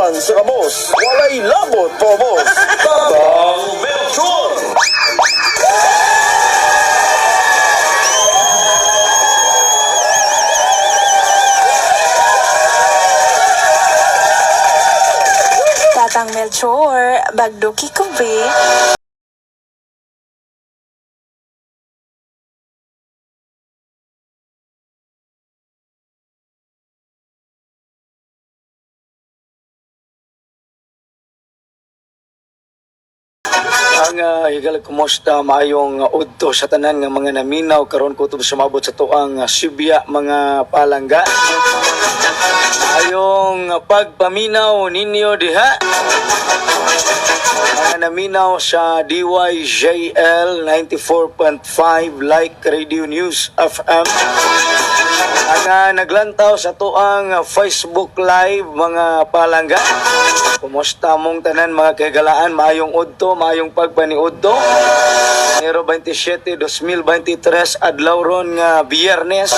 Laban sa kabos, walay labot paubos. Tatang Melchor! Tatang Melchor, bagduki ko be. Ang higala, kumusta? Maayong udto sa tanan nga mga naminaw karon kutob sumabot sa tuang Sibya, mga palangga. Ayong pagpaminaw ninyo diha. Mga naminaw sa DYJL 94.5 Like Radio News FM. Ang naglantaw sa tuang Facebook Live, mga palangga. Kumusta mong tanan, mga kagalaan? Maayong udto, maayong pagpaniudto. Enero 27, 2023, adlaw ron nga Biyernes.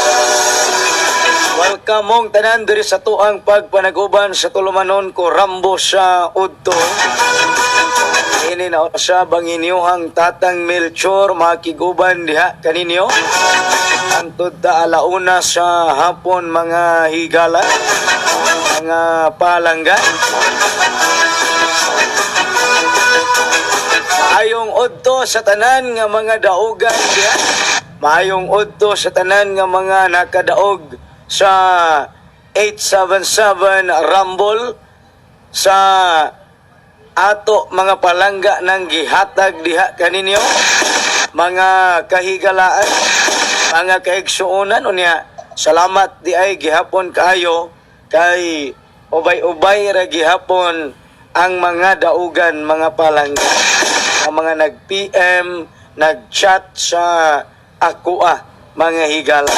Welcome mong tanan diri sa tuang pagpanaguban sa tulumanon ko Rambo sa udto. Ini na sa banginyuhang Tatang Melchor makiguban diha kaninyo. Antod ta alauna sa hapon, mga higala, mga palangga. Maayong udto sa tanan nga mga daugan diha. Maayong udto sa tanan nga mga nakadaog sa 877 Rumble sa ato mga palangga nang gihatag diha kaninyo, mga kahigalaan, mga kaigsuonan. Unya salamat di ay gihapon kaayo kay ubay-ubay ra gihapon ang mga daugan, mga palangga, ang mga nag-PM, nag-chat sa akoa, mga higala,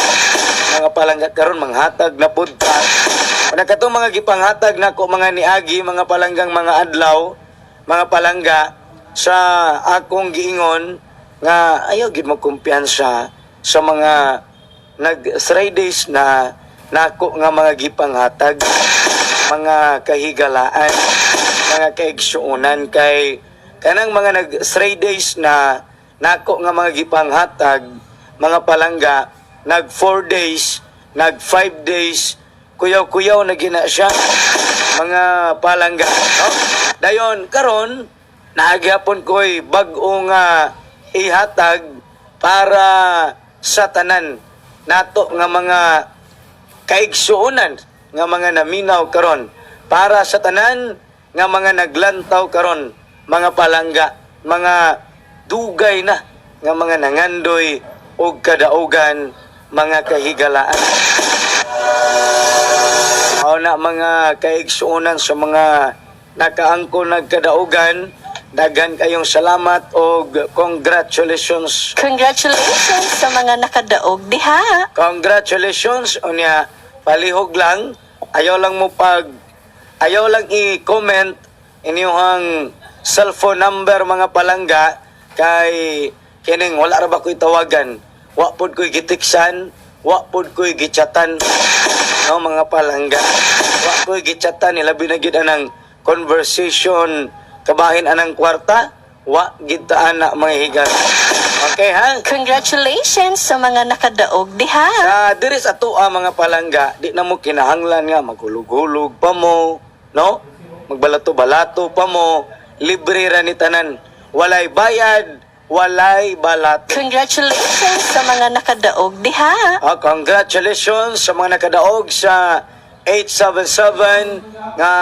mga palangga. Karon manghatag na pud ta. Una katong mga gipanghatag nako mga niagi, mga palanggang mga adlaw, mga palangga, sa akong giingon nga ayaw gid mo kumpiyansa sa mga nag 3 days na nako nga mga gipanghatag, mga kahigalaan, mga kaigsuonan, kay kanang mga nag 3 days na nako nga mga gipanghatag, mga palangga, nag 4 days, nag 5 days, kuyaw-kuyaw na gina siya, mga palangga, no? Dayon karon naagyapon ko'y bag-o nga ihatag para sa tanan nato nga mga kaigsuonan nga mga naminaw karon, para sa tanan nga mga naglantaw karon, mga palangga, mga dugay na nga mga nangandoy og kadaugan, mga kahigalaan. Mao na, mga kaigsuonan, sa mga nakaangko nagkadaugan, daghan kayong salamat og congratulations. Congratulations sa mga nakadaog diha. Congratulations. Unya palihog lang, ayaw lang mo pag ayaw lang i-comment inyong cellphone number, mga palangga, kay kining wala ra ba ko'y tawagan, wa pod ko'y gitiksan, wa pod ko'y gichatan, no, mga palangga. Wa ko'y gichatan, ilabi na gid anang conversation kabahin anang kwarta, wa gid ta ana, mga higan. Okay ha? Congratulations sa mga nakadaog diha. Sa diri sa atoa, mga palangga, di na mo kinahanglan nga maghulog-hulog pa mo, no? Magbalato-balato pa mo, libre ra ni tanan. Walay bayad, walay balato. Congratulations sa mga nakadaog diha. Ah, congratulations sa mga nakadaog sa 877 nga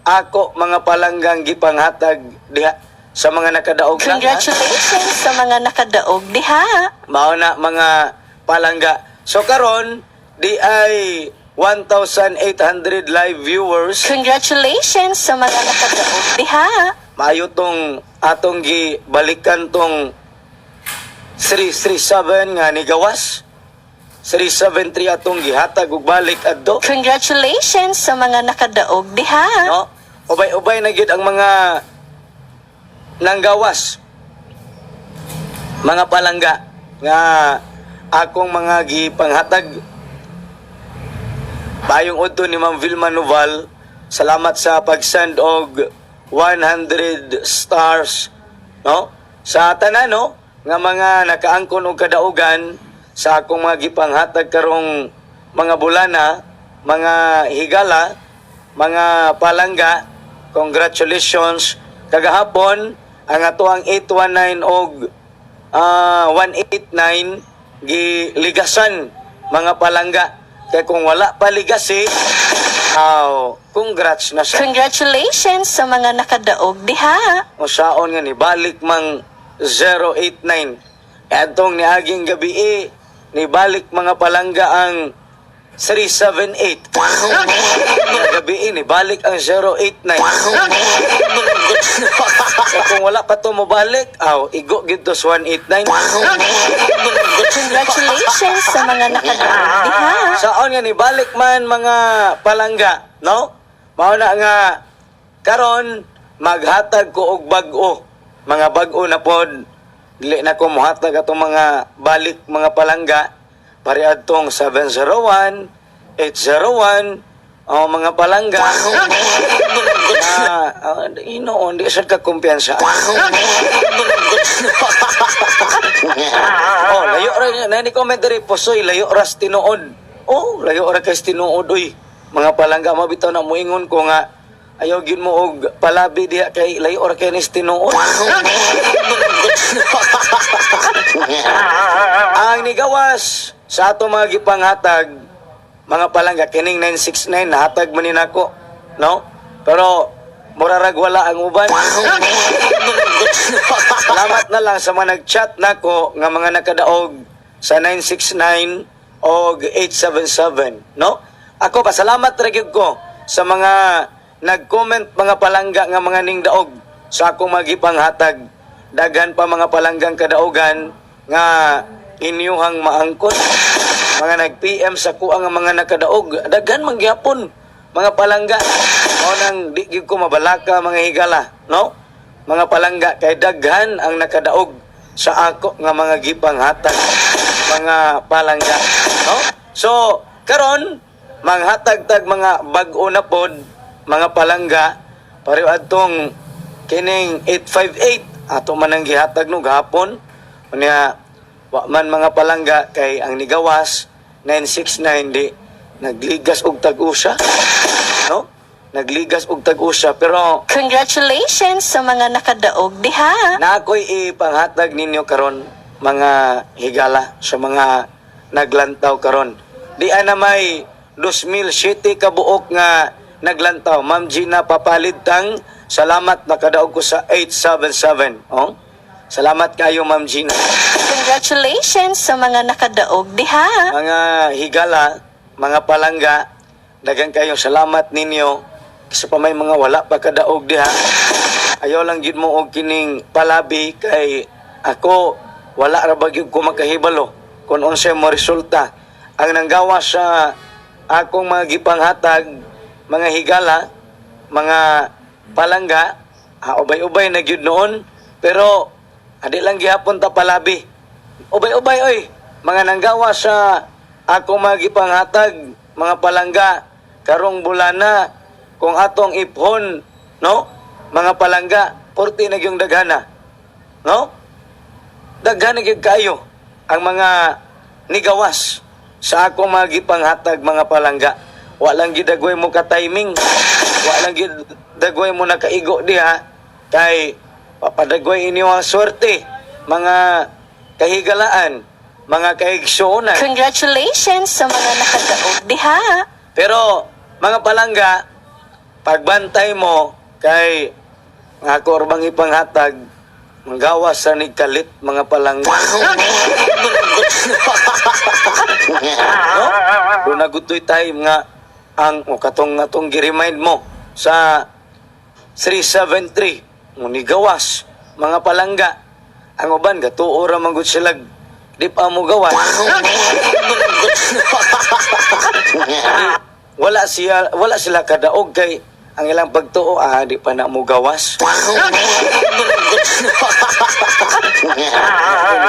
ako, mga palanggang, gipanghatag diha sa mga nakadaog lang, ha? Congratulations sa mga nakadaog diha. Mao na, mga palangga. So karon di ay 1,800 live viewers. Congratulations sa mga nakadaog diha. Maayo tong atong gibalikan tong 337 nga nigawas. 373 atong gihatag ug balik adto. Congratulations sa mga nakadaog diha. No? Ubay-ubay na gid ang mga nanggawas, mga palangga, nga akong mga gipanghatag. Bayong udto ni Ma'am Vilma Noval. Salamat sa pag-send og 100 stars, no? Sa tanan, no, nga mga nakaangkon og kadaugan sa akong mga gipanghatag karong mga bulana, mga higala, mga palangga, congratulations. Kagahapon ang ato ang 819 og 189 giligasan, mga palangga. Kaya kung wala pa ligasi, aw, congrats na sa Congratulations sa mga nakadaog diha. Usaon nga ni balik mang 089. Adtong niaging gabi eh, ni balik, mga palangga, ang 378. Nga gabi eh, ni balik ang 089. So kung wala pa to mobalik, aw, igo gid to sa 189. Congratulations sa mga nakadaog diha. Saon nga ni balik man, mga palangga, no? Mao na nga karon maghatag ko og bag-o. Mga bag-o na pod. Dili na ko mohatag atong mga balik, mga palangga. Pare adtong 701, 801, oh, mga palangga. Ah, ah, inoon, di sad ka kumpiyansa. Oh, layo ra na ni comment diri, "Posoy, layo ra sa tinuod." Oh, layo ra kay sa tinuod uy. Mga palangga, mabitaw na moingon ko nga ayaw gyud mo og palabi diha kay layo ra kay ni sa tinuod. Ang nigawas sa ato mga gipanghatag, mga palangga, kining 969 nahatag man ni nako, no? Pero murarag wala ang uban. Salamat na lang sa mga nag-chat nako nga mga nakadaog sa 969 og 877, no? Ako pasalamat ra gyud ko sa mga nag-comment, mga palangga, nga mga ningdaog sa akong mga gipanghatag. Daghan pa, mga palanggang kadaogan nga inyuhang maangkon. Mga nag-PM sa kuang nga mga nakadaog, daghan man gyapon, mga palangga. Mao nang di gyud ko mabalaka, mga higala, no? Mga palangga, kay daghan ang nakadaog sa ako nga mga gipanghatag, mga palangga, no? So karon manghatag tag mga bag-o na pod, mga palangga, pareho adtong kining 858 ato man ang gihatag no gahapon. Unya wa man, mga palangga, kay ang nigawas 969, di nagligas og tag-usa, no? Nagligas og tag-usa, pero Congratulations sa mga nakadaog diha. na ako'y ipanghatag ninyo karon, mga higala, sa mga naglantaw karon. Di ana may 2007 ka buok nga naglantaw. Ma'am Gina Papalidtang, salamat, nakadaog ko sa 877. Oh? Salamat kayo, Ma'am Gina. Congratulations sa mga nakadaog diha. Mga higala, mga palangga, dagan kayong salamat ninyo. Kasi pa may mga wala pa kadaog diha. Ayaw lang gid mo og kining palabi kay ako wala ra ba gyud ko makahibalo kung unsay mo resulta. Ang nanggawa sa akong mga gipanghatag, mga higala, mga palangga, ubay-ubay na gyud noon, pero adi lang gihapon ta palabi. Ubay-ubay oy, mga nanggawa sa akong mga gipanghatag, mga palangga, karong bulana, kung atong iphon, no? Mga palangga, 40 na yung daghana. No? Daghan na gyud kaayo ang mga nigawas sa akong mga gipanghatag, mga palangga. Walang gidagway mo ka timing. Walang gidagway mo nakaigo diha kay papadagway inyo ang swerte, mga kahigalaan, mga kaigsuonan. Congratulations sa mga nakadaog diha. Pero mga palangga, pagbantay mo kay nga ako bang ipanghatag, manggawas sa nigkalit, mga palangga. No? Doon nagutoy time nga ang o katong atong gi-remind mo sa 373 mo ni gawas, mga palangga. Ang uban gatuo ra man gud sila, di pa mo gawas. Wala sila kadaog kay ang ilang pagtuo, di pa na mo gawas.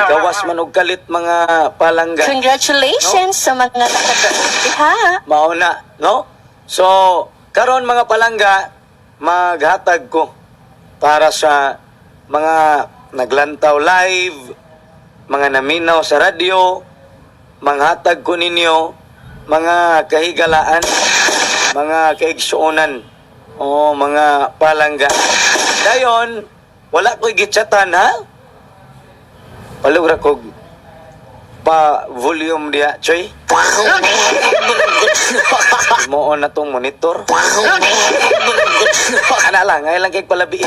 Gawas man og kalit, mga palangga. Congratulations sa mga nakadaog diha. Mao na, no? So, Karon, mga palangga, maghatag ko para sa mga naglantaw live, mga naminaw sa radyo, manghatag ko ninyo, mga kahigalaan, mga kaigsuonan, o mga palangga. Dayon, wala ko'y gitchatan, ha? Palug ra kog pa volume diya, Choy. Mo na tong monitor. Ana lang, ngayon lang kay palabiin.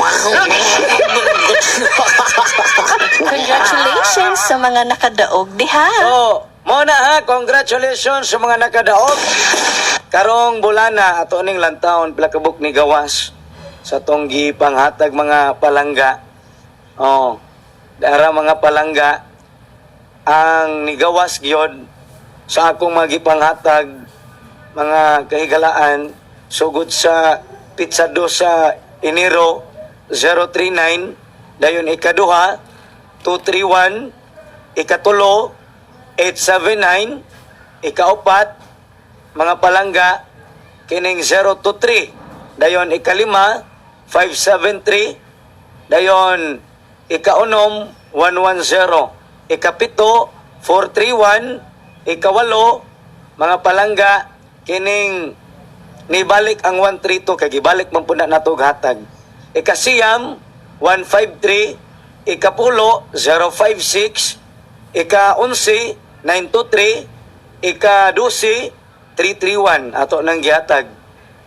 Congratulations sa mga nakadaog diha. So, mo na ha, congratulations sa mga nakadaog. Karong bulana ato ning lantawon pila ka buok ni gawas sa tong gipanghatag, mga palangga. Oh, dara, mga palangga, ang nigawas gyud sa akong mga gipanghatag, mga kahigalaan, sugod sa petsa 2 sa Enero, 039, dayon ikaduha 231, ikatulo 879, ikaupat, mga palangga, kining 023, dayon ikalima 573, dayon ikaunom 110, ikapito 431, ikawalo, mga palangga, kining nibalik ang 132 kay gibalik man pud na nato og hatag, ikasiyam 153, ikapulo 056, ika-11 923, ika-12 331 ato nang gihatag.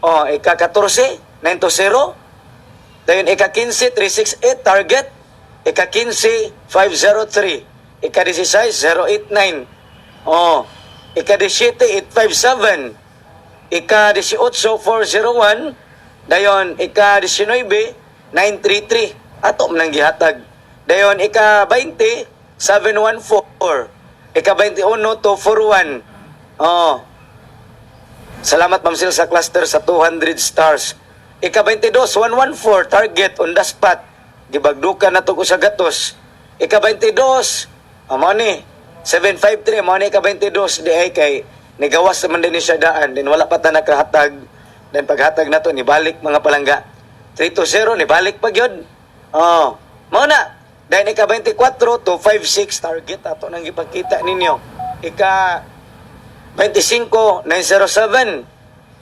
Oh, ika-14 920, dayon ika-15 368 target, ika-15 503, ika-16 089. Oh, ika-17 857, ika-18 401, dayon ika-19 933 ato man ang gihatag. Dayon ika-20 714, ika-21 241. Oh. Salamat, Ma'am Sil, sa cluster sa 200 stars. Ika-22, 114, target on the spot. Gibagdukan na to ko sa gatos. Ika-22, amo ni, 753, mo ni ika-22, di ay kay nigawas naman din ni siya daan. Then wala pa ta nakahatag. Then paghatag na to, nibalik, mga palangga. 320, nibalik pa gyud. Oh, mao na. Then ika-24, 256, target ato nang gipakita ninyo. Ika 25, 907.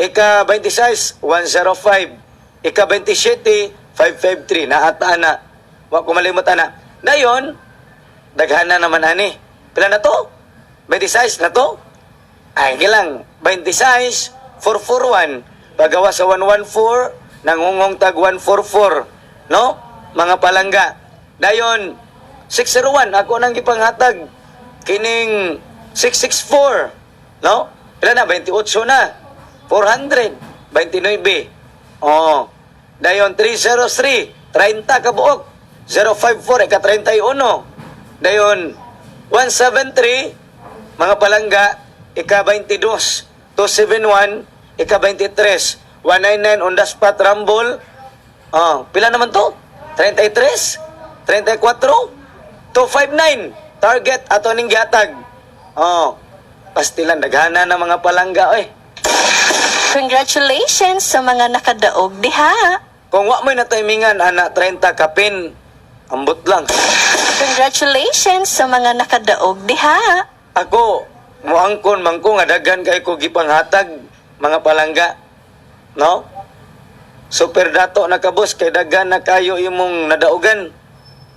Ika 26, 105. Ika 27, 553. Naata na. Wa ko malimot ana. Dayon, daghana naman ani. Pila na to? 26 na to? Ay, gilang. 26, 441. Pagawa sa 114, nangungong tag 144. No? Mga palangga. Dayon, 601, ako nang gipanghatag. Kining 664. No? Pila na? 28 na. 400. 29. Oh. Dayon, 303. 30 kabuok. 054, ika 31. Dayon, 173, mga palangga, ika 22. 271, ika 23. 199 on the spot rumble. Oh, pila naman to? 33? 34? 259. Target ato ning gihatag. Oh. Pastilan daghana na, mga palangga, oy. Congratulations sa mga nakadaog diha. Kung wa mo'y natimingan ana 30 kapin, ambot lang. Congratulations sa mga nakadaog diha. Ako, muangkon man ko nga daghan kay ko gipanghatag, mga palangga. No? Super dato na ka, boss, kay daghan na kayo imong nadaugan.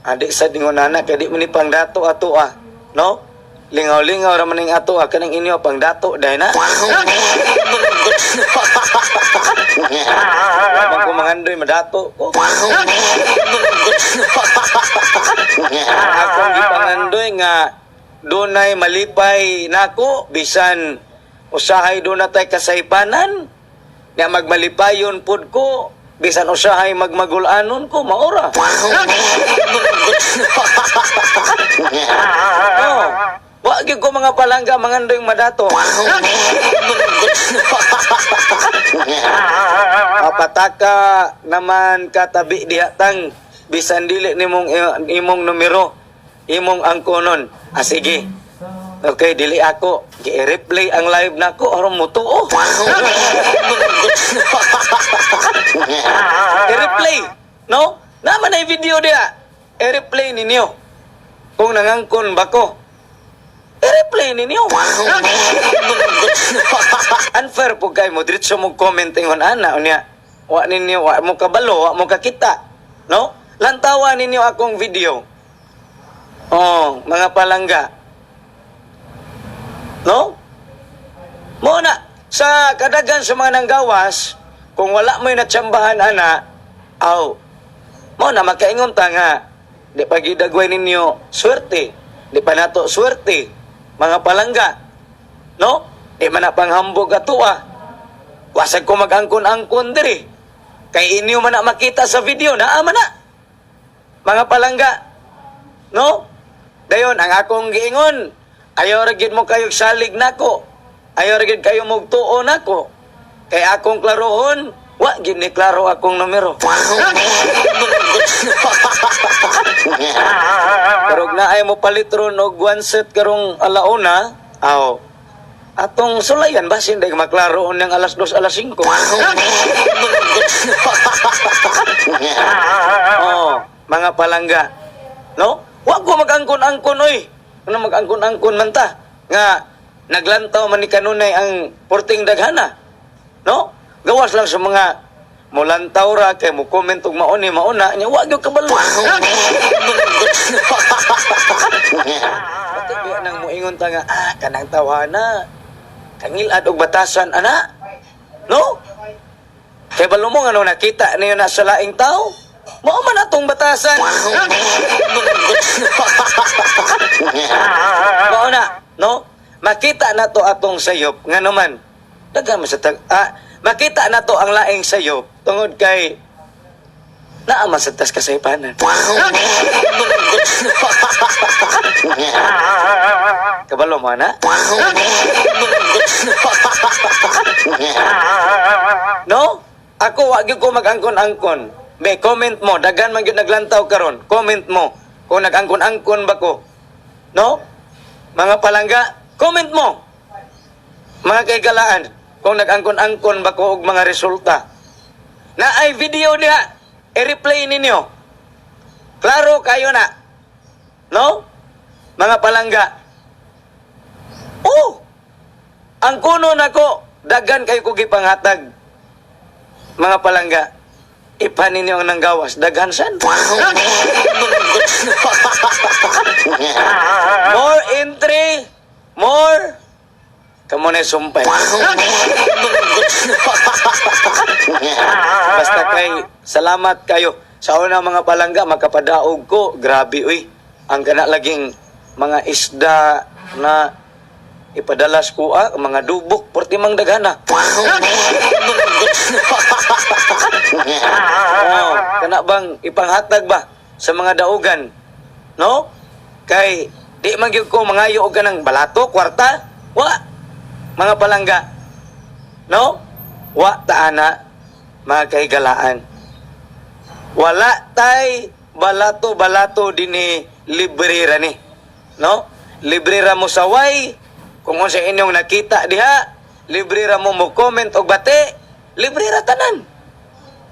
Adi sa dingon ana kay di man ni pangdato ato ah. No? Lingaw-lingaw ra man ning ato ah, kaning inyo pangdato dahil na. Wala man ko mangandoy madato ko. Akong gipangandoy nga dunay malipay nako bisan usahay doon natay kasaypanan nga magmalipayon pud ko bisan usahay magmagulanon ko, maora. Oh. Wa gyud ko, mga palangga, mangandoy madato. Papataka naman katabi diha tang bisan dili nimong imong numero imong angkonon. Ah, sige. Okay, dili ako. Gi-replay ang live nako aron mo tuo. I-replay, no? Naman ay video diha. I-replay ninyo. Kung nangangkon ba ko. I-replay ninyo. Unfair po kay mo diretso mo comment ingon ana unya. Wa ninyo, wa mo kabalo, wa mo kakita. No? Lantawa ninyo akong video. Oh, mga palangga. No? Mo na sa kadagan sa mga nanggawas, kung wala mo'y natsambahan ana, aw, mo na makaingon ta nga di pa gidagway ninyo swerte, di pa nato swerte, mga palangga. No? Di man na panghambog ato ah. Wasag ko mag-angkon-angkon diri. Kay inyo man na makita sa video, naa man na. Mga palangga. No? Dayon ang akong giingon, ayaw ra gyud mo kayo salig nako. Ayaw ra gyud kayo mugtuo nako. Kay akong klarohon, wa gyud ni klaro akong numero. Pero naay mo palitron og one set karong alauna, aw. Atong sulayan basin dai maklaro ng alas 2, alas 5. Oh, mga palangga. No? Wa ko mag-angkon-angkon oy. Ano mag-angkon-angkon man ta? Nga naglantaw man ni kanunay ang porting daghana. No? Gawas lang sa mga mulantaw ra kay mo comment og mauni mauna nya wa gyud kabalo. Pati biya nang moingon ta nga ah kanang tawhana kangilad og batasan ana. No? Kay balo mo nga no nakita niyo na sa laing tao, mao man atong batasan. Mao na, no? Makita na to atong sayop nga naman. Daghan man sa tag ah, makita na to ang laing sayop tungod kay naa man sa tas kasaypanan. Kabalo mo na? No? Ako wa gyud ko mag-angkon-angkon. Be, comment mo, daghan man gyud naglantaw karon. Comment mo kung nag-angkon-angkon ba ko. No? Mga palangga, comment mo. Mga kaigalaan, kung nag-angkon-angkon ba ko og mga resulta. Na ay video diha, i-replay ninyo. Klaro kayo na. No? Mga palangga. Oh! Ang kuno nako, daghan kayo ko gipanghatag. Mga palangga, ipa ninyo ang nanggawas, daghan san. More entry, more kamo na sumpay. Basta kay salamat kayo. Sa una, mga palangga, makapadaog ko. Grabe uy. Ang kana laging mga isda na ipadalas ko ah, mga dubok, porti mang daghana. Oh, kana bang ipanghatag ba sa mga daugan? No? Kay di man gyud ko mangayo og kanang balato, kwarta. Wa. Mga palangga. No? Wa ta ana, mga kahigalaan. Wala tay balato-balato dinhi, libre ra ni. No? Libre ra mo saway kung unsa inyong nakita diha, libre ra mo mo comment og bati, libre ra tanan.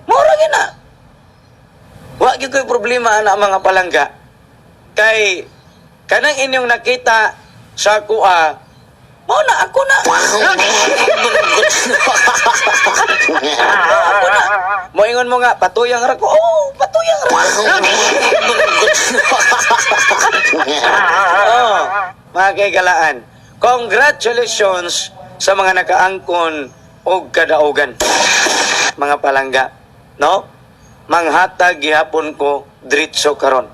Mura gyud na. Wa gyud ko'y problema ana, mga palangga. Kay kanang inyong nakita sa kuha, mao na ako na. Ako na. Moingon mo nga patuyang ra ko. Oh, patuyang ra ko. Oh, mga kaigalaan. Congratulations sa mga nakaangkon og kadaugan. Mga palangga, no? Manghatag gihapon ko diretso karon.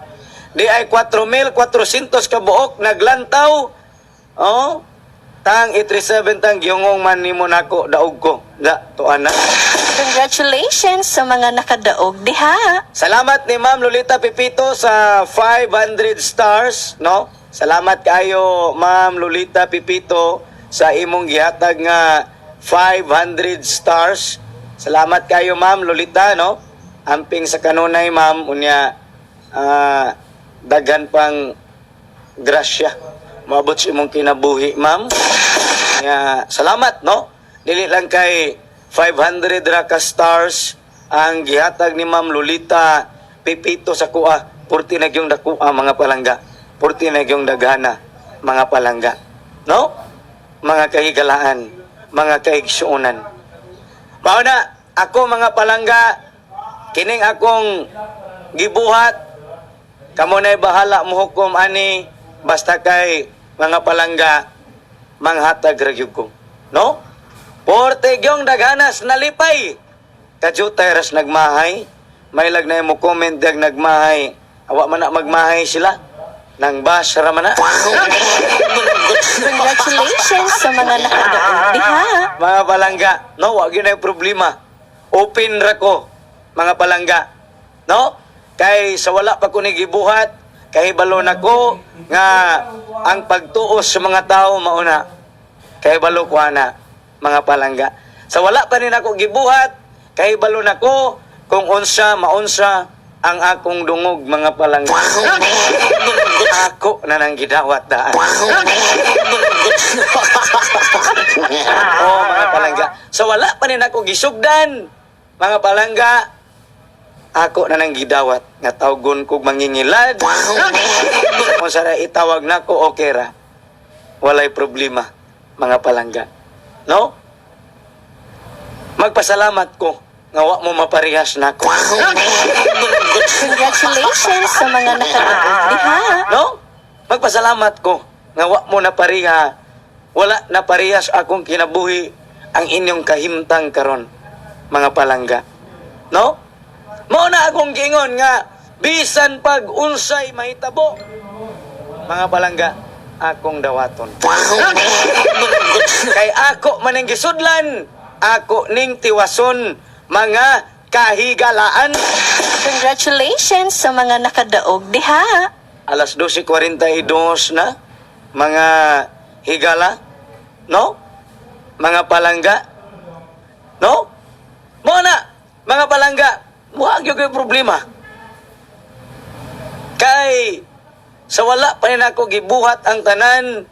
Di ay 4,400 ka buok naglantaw. Oh, tang 837 tang giyungong man nimo nako daog ko. Da, tuan na. Congratulations sa mga nakadaog diha. Salamat ni Ma'am Lolita Pipito sa 500 stars, no? Salamat kayo, Ma'am Lolita Pipito, sa imong gihatag nga 500 stars. Salamat kayo, Ma'am Lolita, no? Amping sa kanunay, Ma'am, unya daghan pang grasya. Moabot sa imong kinabuhi, ma'am. Nga, salamat, no? Dili lang kay 500 ra ka stars ang gihatag ni Ma'am Lolita Pipito sa kuha. Purti na gyung dakuha, mga palangga. Purti na gyung daghana, mga palangga. No? Mga kahigalaan, mga kaigsuonan. Mao na, ako, mga palangga, kining akong gibuhat, kamo na'y bahala mohukom ani, basta kay, mga palangga, manghatag ra gyud ko. No? Porte gyong daghanas nalipay. Kajutay ras nagmahay. May lag na mo comment dag nagmahay. Awa man na magmahay sila. Nang bash ra man na. Congratulations sa mga nakadaog diha. Mga palangga, no, wa gyud na problema. Open ra ko, mga palangga. No? Kay sa wala pa ko ni gibuhat, kahibalo na ko nga ang pagtuos sa mga tao mauna. Kahibalo ko ana, mga palangga. Sa wala pa ni nako gibuhat, kahibalo na ko kung unsa maunsa ang akong dungog, mga palangga. Ako na nang gidawat daan. Oh, mga palangga. So wala pa ni nako gisugdan, mga palangga. Ako na nang gidawat nga tawgon kog mangingilad. Kung sa itawag nako, okay ra. Walay problema, mga palangga. No? Magpasalamat ko nga wa mo maparehas nako. Congratulations sa mga nakadaog diha. No? Magpasalamat ko nga wa mo napareha, wala naparehas akong kinabuhi ang inyong kahimtang karon, mga palangga. No? Mao na akong giingon nga bisan pag unsay mahitabo, mga palangga, akong dawaton. Kay ako man ang gisudlan, ako ning tiwason, mga kahigalaan. Congratulations sa mga nakadaog diha. Alas 12:42 na, mga higala, no? Mga palangga, no? Mo na, mga palangga, wa gyud ko'y problema. Kay sa wala pa ni nako gibuhat ang tanan,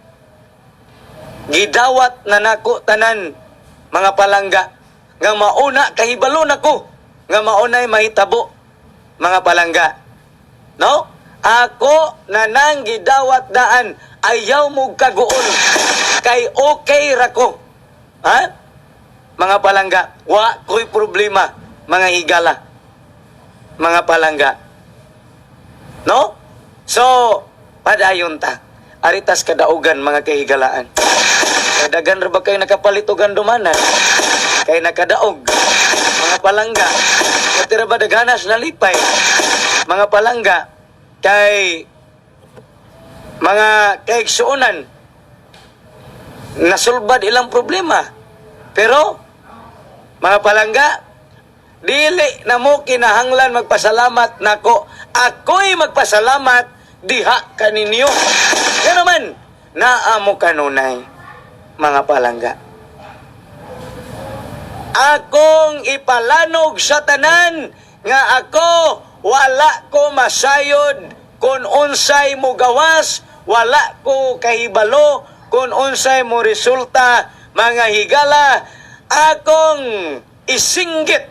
gidawat na nako tanan, mga palangga, nga mauna kahibalo nako nga maunay mahitabo, mga palangga. No? Ako na nang gidawat daan, ayaw mo kaguol. Kay okay ra ko. Ha? Mga palangga, wa ko'y problema, mga higala. Mga palangga. No? So, padayon ta. Aritas kadaugan, mga kahigalaan. Kay dagan ra ba kayo nakapalitugan dumanan? Kay nakadaog. Mga palangga. Katira ba daghanas nalipay? Mga palangga. Kay mga kaigsuonan nasulbad ilang problema. Pero mga palangga, dili na mo kinahanglan magpasalamat nako. Ako'y magpasalamat diha kaninyo. Yan naman, naa mo kanunay, mga palangga. Akong ipalanog sa tanan nga ako wala ko masayod kung unsay mo gawas, wala ko kahibalo kung unsay mo resulta, mga higala. Akong isinggit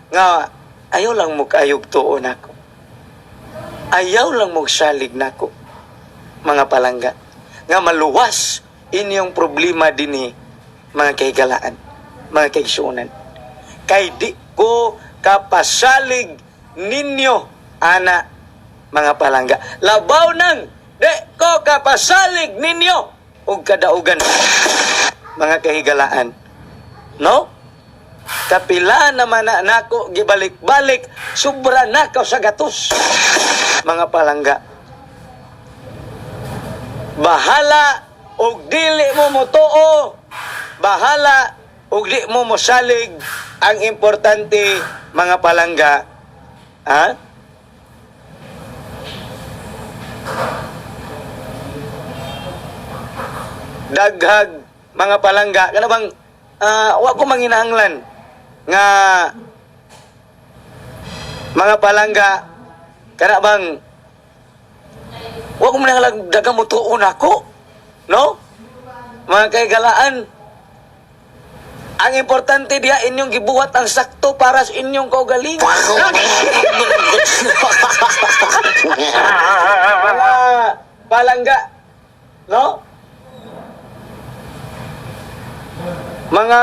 nga ayaw lang mo kaayog tuon ako. Ayaw lang mo salig nako, mga palangga, nga maluwas inyong problema dinhi, mga kahigalaan, mga kaigsuonan. Kay di ko kapasalig ninyo ana, mga palangga. Labaw nang di ko kapasalig ninyo og kadaugan, mga kahigalaan. No? Kapila naman na nako gibalik-balik, sobra nakaw sa gatos, mga palangga. Bahala og dili mo motuo, bahala og di mo mosalig, ang importante, mga palangga, ha? Daghag, mga palangga, kana bang wa ko manginahanglan nga, mga palangga, kana bang wa ko manginahanglan daghang motuo nako. No? Mga kahigalaan, ang importante diha, inyong gibuhat ang sakto para sa inyong kaugalingon. Mga palangga, no? Mga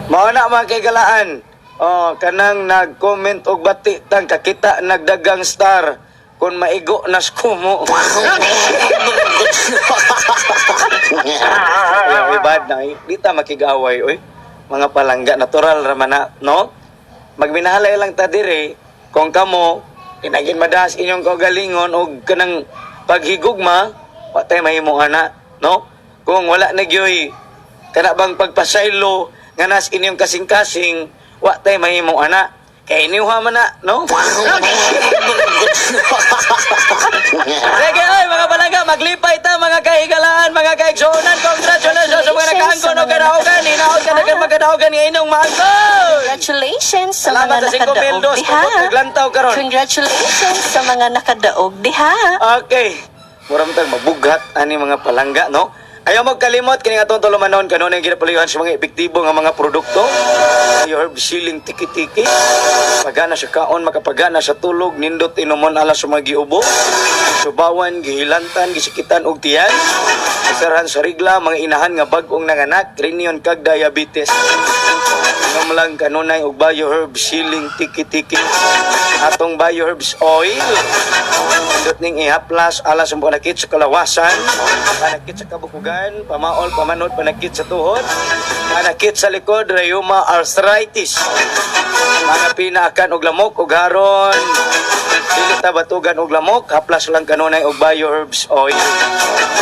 Mao na, mga kahigalaan. Oh, kanang nag-comment og bati tang kakita nagdagang star kung maigo nas kumo. Ay, bad na eh. Di ta makig-away oy. Mga palangga, natural ra man na, no? Magminahalay lang ta dire kung kamo kinagin madas inyong kaugalingon og kanang paghigugma, wa tay mahimo ana, no? Kung wala na gyoy kana bang pagpasaylo nga nas inyong kasing-kasing, wa tay mahimo ana. Kay inyuha man na, no? Sige oy, mga palangga, maglipay ta, mga kahigalaan, mga kaigsuonan. Congratulations sa mga nakaangkon og kadaogan. Hinaot ka na makadaogan nga inyong maangkon. Congratulations sa Salamat mga sa 5,000 nakadaog dos. diha. Naglantaw karon. Congratulations sa mga nakadaog diha. Okay. Mura man tag mabughat ani, mga palangga, no? Ayaw magkalimot kini atong tulumanon, kanunay ginapalayuhan sa mga epektibo nga mga produkto. Herb siling tiki-tiki. Pagana sa kaon, makapagana sa tulog, nindot inomon alas sa mga giubo. Subawan, gihilantan, gisikitan og tiyan. Kasarhan sa rigla, mga inahan nga bag-ong nanganak, rinyon kag diabetes. Inom lang kanunay og Bioherb siling tiki-tiki. Atong Bioherbs oil. Pindot ning ihaplas alas ang panakit sa kalawasan, panakit sa kabukugan, pamaol, pamanod, panakit sa tuhod, panakit sa likod, rheuma, arthritis. Mga pinaakan og lamok og haron. Dili ta batugan og lamok, haplas lang kanunay og Bioherbs oil.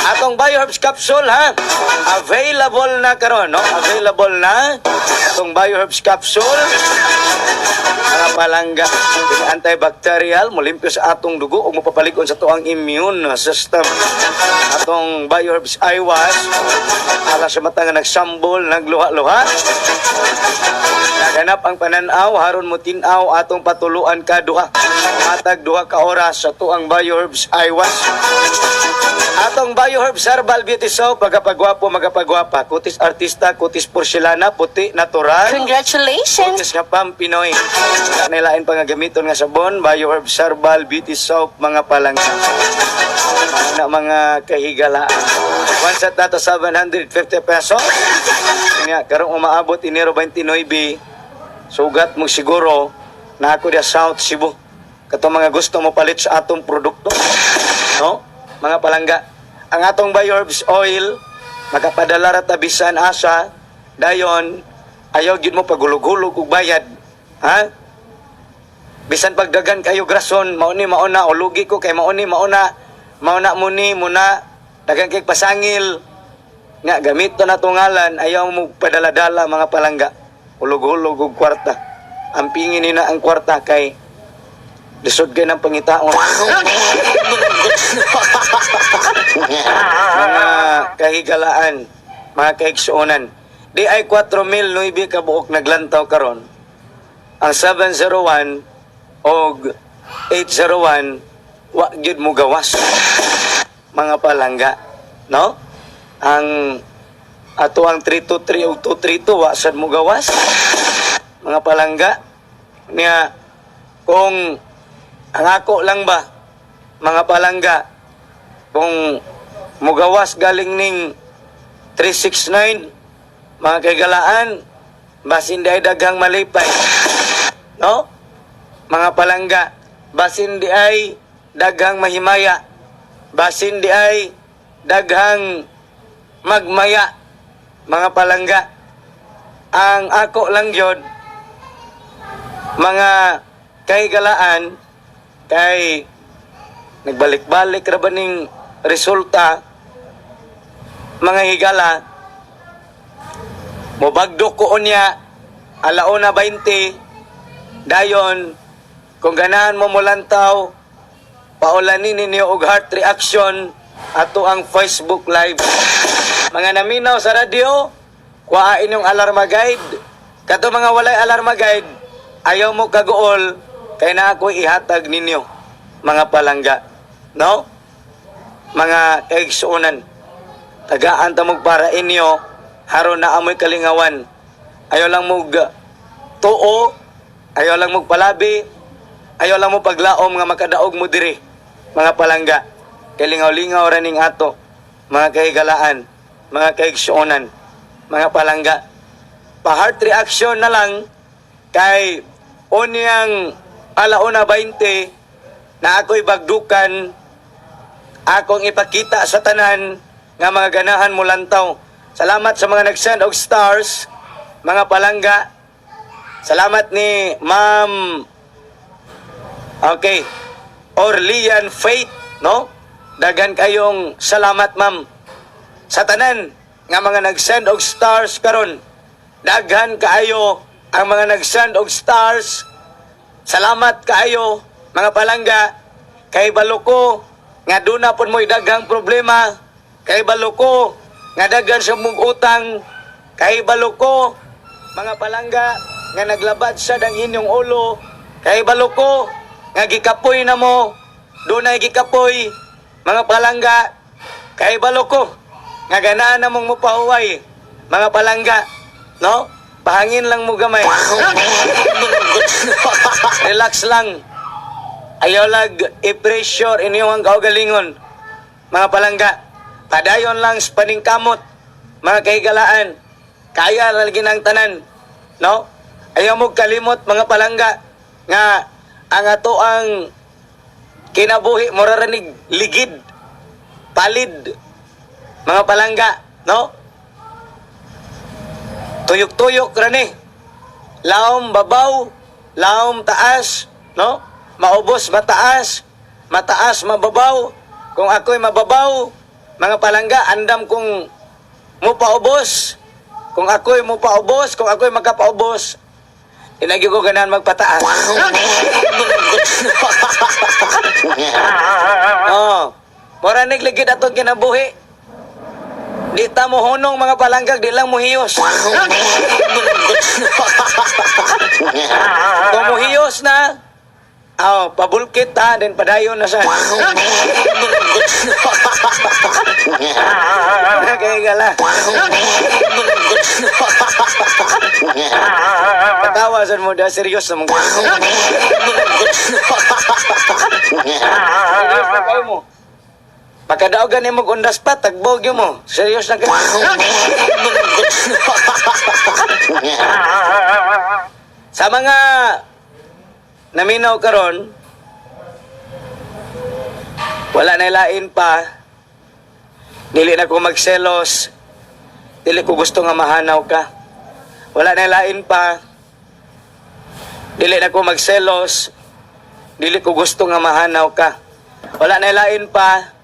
Atong Bioherbs capsule ha, available na karon, no? Available na atong Bioherbs capsule. Mga palangga, antibacterial, molimpyo sa atong dugo ug mopapalig-on sa tuang immune system. Atong Bioherbs eye wash, para sa mata nga nagsambol, nagluha-luha. Naganap ang pananaw, haron mo tinaw, atong patuluan ka duha. Matag 2 ka oras sa tuang Bioherbs eye wash. Atong Bioherbs Herbal Beauty Soap, magapagwapo, magapagwapa. Kutis artista, kutis porselana, puti, natural. Congratulations. Kutis nga pam Pinoy. Wala na lain pa nga gamiton nga sabon, Bioherb Herbal Beauty Soap, mga palangga. Mga na mga kahigalaan. One set nato 750 pesos. Nga, karong umaabot Enero 29, sugat mo siguro na ako diya South Cebu. Kato mga gusto mo palit sa atong produkto. No? Mga palangga. Ang atong Bioherbs oil, makapadala ra ta bisan asa, dayon, ayaw gid mo pagulog-hulog og bayad. Ha? Bisan pagdagan kayo grason, mao ni mao na o lugi ko kay mao ni mao na, mao na mo ni muna dagan kay pasangil. Nga gamito na tungalan, ayaw mo padala-dala, mga palangga. Hulog-hulog og kwarta. Ang pingin ni na ang kwarta kay lisod kay ng pangitaon. Mga kahigalaan, mga kaigsuonan. Di ay 4,009 ka buok naglantaw karon. Ang 701 og 801 wa gyud mo gawas. Mga palangga, no? Ang ato ang 323 og 232 wa sad mo gawas. Mga palangga, niya kung ang ako lang ba, mga palangga, kung mugawas galing ning 369, mga kaigalaan, basin di ay daghang malipay, no? Mga palangga, basin di ay daghang mahimaya, basin di ay daghang magmaya, mga palangga. Ang ako lang yun, mga kahigalaan, kay nagbalik-balik ra ba ning resulta, mga higala, mobagdo ko unya alauna 20. Dayon kung ganahan mo molantaw, paulanin ninyo og heart reaction ato ang Facebook Live. Mga naminaw sa radyo, kuha inyong alarma guide. Kato mga walay alarma guide, ayaw mo kaguol kay na ako ihatag ninyo, mga palangga, no? Mga kaigsuonan, tagaan ta mog para inyo haron na amoy kalingawan. Ayaw lang mog tuo, ayaw lang mog palabi, ayaw lang mo paglaom nga makadaog mo diri, mga palangga. Kalingaw-lingaw ra ning ato, mga kahigalaan, mga kaigsuonan, mga palangga. Pa-heart reaction na lang kay unyang alauna 20 na ako'y bagdukan, akong ipakita sa tanan nga mga ganahan mo lantaw. Salamat sa mga nag-send og stars, mga palangga. Salamat ni Ma'am, okay, Orlean Faith, no? Dagan kayong salamat, ma'am. Sa tanan nga mga nag-send og stars karon. Daghan kaayo ang mga nag-send og stars. Salamat kaayo, mga palangga, kay baloko nga duna pud mo'y daghang problema, kay baloko nga daghan sa mong utang, kay baloko, mga palangga, nga naglabad sad ang inyong ulo, kay baloko nga gikapoy na mo, dunay gikapoy, mga palangga, kay baloko nga ganaan na mong mupahuway, mga palangga, no? Pahangin lang mo gamay. Relax lang. Ayaw lag i-pressure inyong kaugalingon. Mga palangga, padayon lang sa paningkamot, mga kahigalaan. Kaya lagi ng tanan, no? Ayaw mo kalimot, mga palangga, nga ang ato ang kinabuhi muraranig ligid, palid, mga palangga, no? Tuyok-tuyok rani. Laom babaw, laom taas, no? Maubos mataas, mataas mababaw. Kung ako'y mababaw, mga palangga, andam kong mupaubos. Kung ako'y mupaubos, kung ako'y makapaubos, inagyo ko ganahan magpataas. Oh. Mura ligid atong kinabuhi. Di ta mo hunong, mga palanggag, di lang mo hiyos. Kung muhiyos na, oh, pabulkit ta, then padayon na sa. Kaya. Katawa mo da, serious na mong. Serious na kayo mo. Pagkadaogan ni mo undas pa, tagbog yun mo. Serious na kayo. Sa mga naminaw karon, wala na lain pa. Dili na ko magselos. Dili ko gusto nga mahanaw ka. Wala na lain pa. Dili na ko magselos. Dili ko gusto nga mahanaw ka. Wala na lain pa.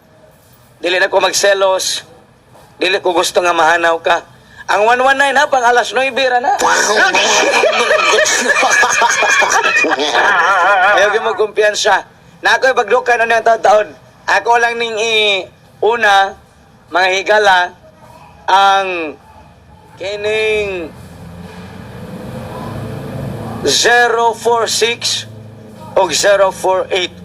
Dili na ko magselos. Dili ko gusto nga mahanaw ka. Ang 119 ha, pang alas 9 ra na. Ayaw gyud mo kumpiyansa. Na ako'y pagdukan ano yung taon-taon. Ako lang ning i una, mga higala, ang kining 046 og 048.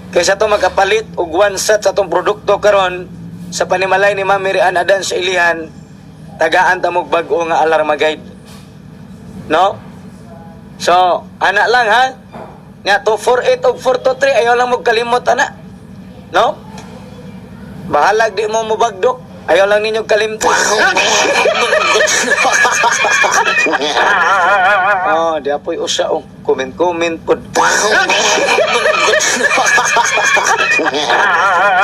Kaysa to makapalit og one set sa atong produkto karon sa panimalay ni Ma'am Mary Ann Adan sa Ilihan, tagaan ta mog bag-o nga alarma guide. No? So, ana lang ha. Nga 248 og 423, ayaw lang mo kalimot ana. No? Bahalag di mo mobagdok. Ayaw lang ninyo kalimot. Oh, di apoy usa oh. Comment comment pod.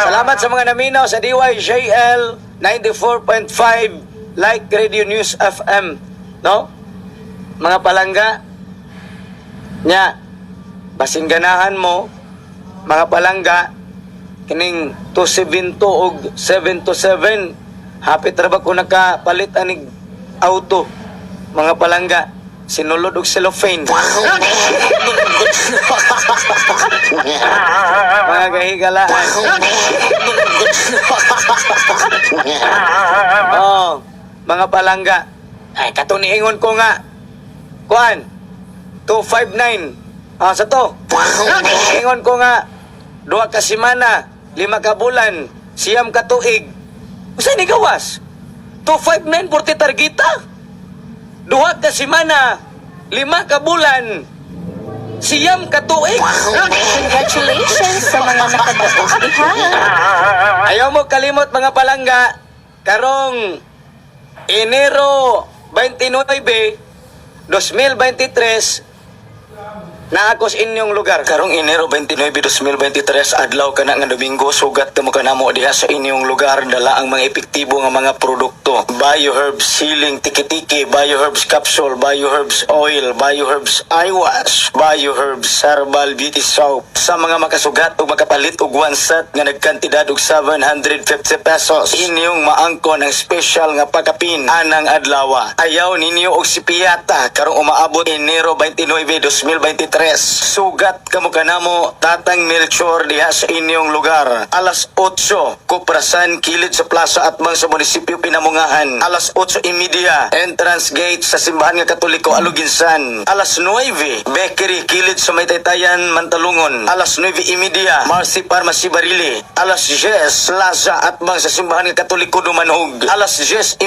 Salamat sa mga naminaw sa DYJL 94.5 Like Radio News FM, no? Mga palangga nya, basin ganahan mo, mga palangga, kining 272 og 727, hapit ra ba ko nakapalit anig auto, mga palangga, sinulod og cellophane, mga kahigalaan. Oh, mga palangga. Ay, katong niingon ko nga. Kuan, 259. Ah, sa to. Ingon ko nga, 2 ka semana, 5 ka bulan. 9 ka tuig. Usa ni gawas? 259 40 targeta. 2 ka semana, 5 ka bulan, 9 ka tuig. Congratulations sa mga nakadaog diha. Ayaw mo kalimot, mga palangga, karong Enero 29, 2023, naa ko sa inyong lugar. Karong Enero 29, 2023, adlaw kana nga Domingo, sugat kamo kanamo diha sa inyong lugar, dala ang mga epektibo nga mga produkto. Bioherbs Healing Tiki-Tiki, Bioherbs Capsule, Bioherbs Oil, Bioherbs Eye Wash, Bioherbs Herbal Beauty Soap. Sa mga makasugat o makapalit og one set nga nagkantidad og 750 pesos, inyong maangkon ang special nga pakapin anang adlawa. Ayaw ninyo og sipiyata karong umaabot Enero 29, 2023. Sugat kamo kanamo, Tatang Melchor, diha sa inyong lugar. Alas 8, Kuprasan, kilid sa plaza at sa munisipyo Pinamungahan. Alas 8:30, entrance gate sa Simbahan nga Katoliko Aluginsan. Alas 9, Bakery, kilid sa Maytaytayan, Mantalungon. Alas 9:30, Marcy Pharmacy Barili. Alas 10, Plaza at sa Simbahan nga Katoliko Dumanhog. Alas 10:30,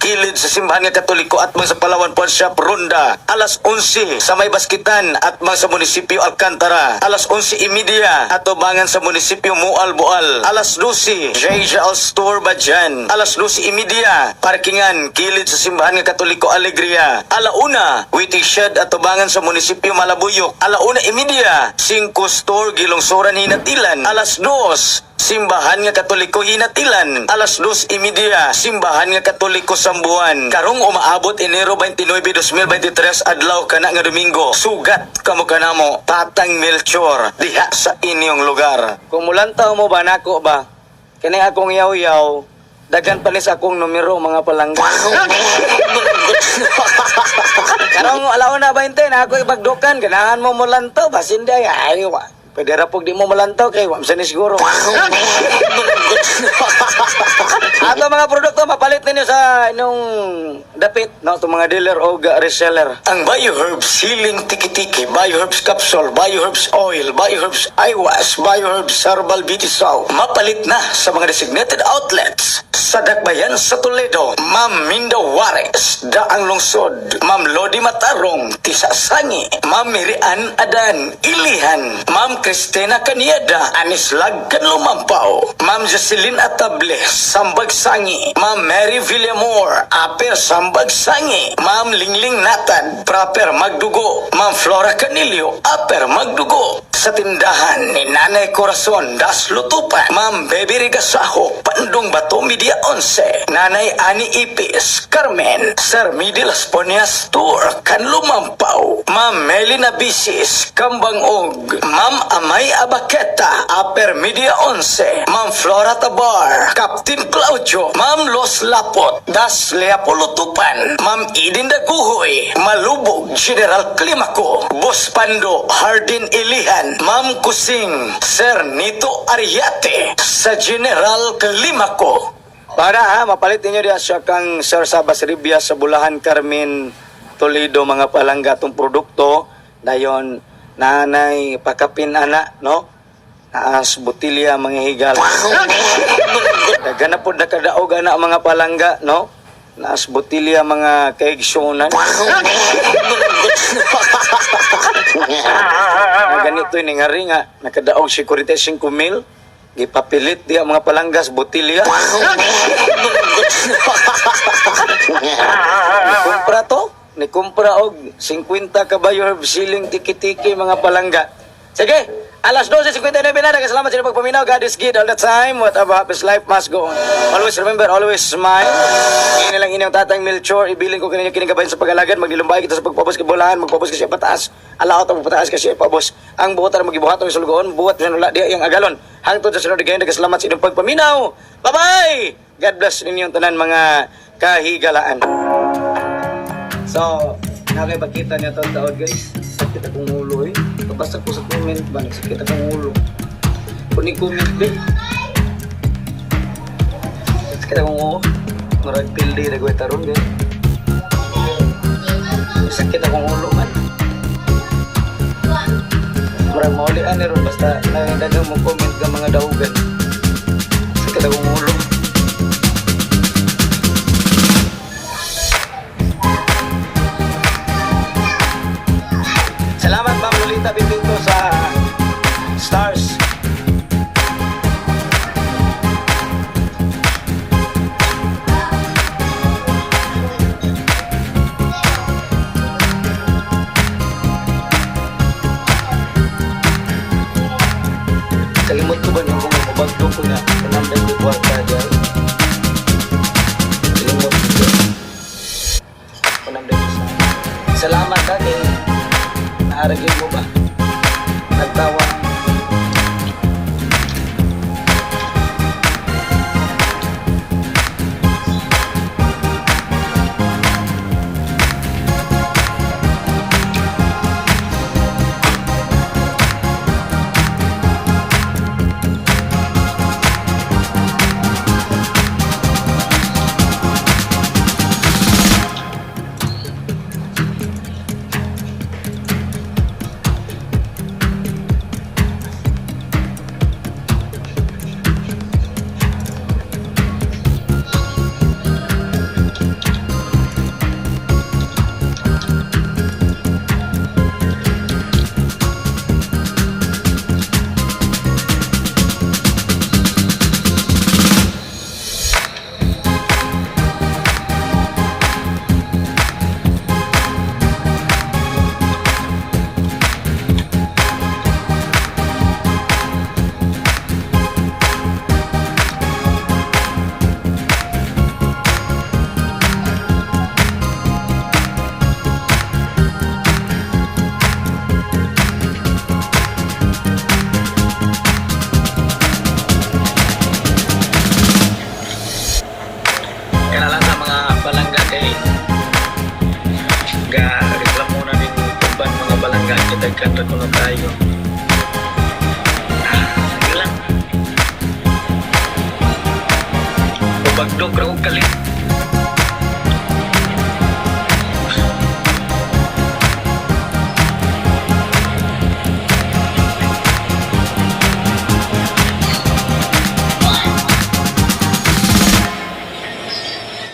kilid sa Simbahan nga Katoliko at sa Palawan Pawn Shop Ronda. Alas 11, sa May Baskitan at sa munisipyo Alcantara. Alas 11:30, atubangan sa munisipyo Mual-Bual. Alas 12, JJL Store Badyan. Alas 12:30, parkingan kilid sa Simbahan nga Katoliko Alegria. Alauna, waiting shed atubangan sa munisipyo Malabuyok. Alauna 30, 5 Store Gilongsoran Hinatilan. Alas 2, Simbahan nga Katoliko Hinatilan. Alas 2:30, Simbahan nga Katoliko Sambuan. Karong umaabot Enero 29, 2023, adlaw kana nga Domingo, sugat kamo kanamo, Tatang Melchor, diha sa inyong lugar. Kung mulantaw mo ba nako ba? Kini akong yaw-yaw, daghan pa ni sa akong numero, mga palangga. Karong alauna 20 na ako ibagdukan, ganahan mo mulantaw, basin di ay wa. Pwede ra pug di mo mulantaw kay wa man ni siguro. Ato mga produkto mapalit ninyo sa inyong dapit, no, itong mga dealer o reseller. Ang Bioherbs Healing Tiki-Tiki, Bioherbs Capsule, Bioherbs Oil, Bioherbs Eye Wash, Bioherbs Herbal Beauty Soap mapalit na sa mga designated outlets sa Dakbayan sa Toledo, Ma'am Minda Juarez, Daang Lungsod, Ma'am Lodi Matarong, Tisa Sangi, Ma'am Mirian Adan, Ilihan, Ma'am Cristina Canieda, Anislag Kanlumampaw, Ma'am Jocelyn Atable, Sambag Sangi, Ma'am Mary Villamor, Aper Sambag Sangi, Ma'am Lingling Natad, Proper Magdugo, Ma'am Flora Canilio, Aper Magdugo, sa tindahan ni Nanay Corazon Das Lutupan, Ma'am Baby Rigasaho, Pandong Bato Media 11, Nanay Ani Ipis, Carmen, Sir Midi Las Ponias Tour, Kanlumampaw, Ma'am Melina Bisis, Kambangog, Ma'am Amay Abaketa, Upper Media 11, Ma'am Flora Tabar, Captain Claudio, Ma'am Los Lapot, Das Leapolutupan, Ma'am Eden Daguhoy, Malubog, General Climaco, Boss Pando, Hardin Ilihan, Ma'am Kusing, Sir Nito Ariate, sa General Climaco. Para ha, mapalit ninyo diya siya kang Sir Sabas Ribia sa Bulahan Carmen Toledo, mga palangga, itong produkto. Dayon, nanay, pakapin ana, no? Naas butilya, mga higal. Daghan na po nakadaog ana, mga palangga, no? Naas butilya, mga kaigsunan. Mga ganito ini ngari nga nakadaog si 45 mil, gipapilit diya, mga palanggas, butilya. Nikumpra to, nikumpra og 50 ka Bioherb Healing Tiki-Tiki, mga palangga. Sige, alas 12:59 na. Salamat sa inyong pagpaminaw. God is good all the time. Whatever happens, life must go on. Always remember, always smile. Ini lang inyong Tatang Melchor. Ibilin ko kaninyo kining kabahin sa pag-alagad. Maglilumbay kita sa pagpabos kay bulahan. Magpabos kasi pataas. Alaot ang pataas kasi pabos. Ang buhat ang magibuhat ang sulugoon. Buhat sa nula diya iyang agalon. Hangtod sa sunod gayon, salamat sa inyong pagpaminaw. Bye-bye! God bless ninyong tanan, mga kahigalaan. So, nakipagkita niya itong taon, guys. Sakit akong ulo eh. Kabasa ko sa comment ba, nagsakit akong ulo. Kung ni comment ba eh. Sakit akong ulo. Marag pildi na gawin taron guys. Sakit akong ulo man. Murag maulian ni ron basta nagdagang mo comment ka mga daugan. Sakit akong ulo. Salamat, Ma'am Lolita Pipito, sa stars. Kalimot ko ba nung kung mabagto ko nga panandag ko kwarta dyan? Kalimot ko. Panandag ko sa. Salamat ha kay naaragin mo ba? Nagtawa. Kana lang sa mga palangga kay ga reklamo na din uban mga palangga kita kanta kuno tayo. Ah, sige lang. Ubagdok ra og kalit.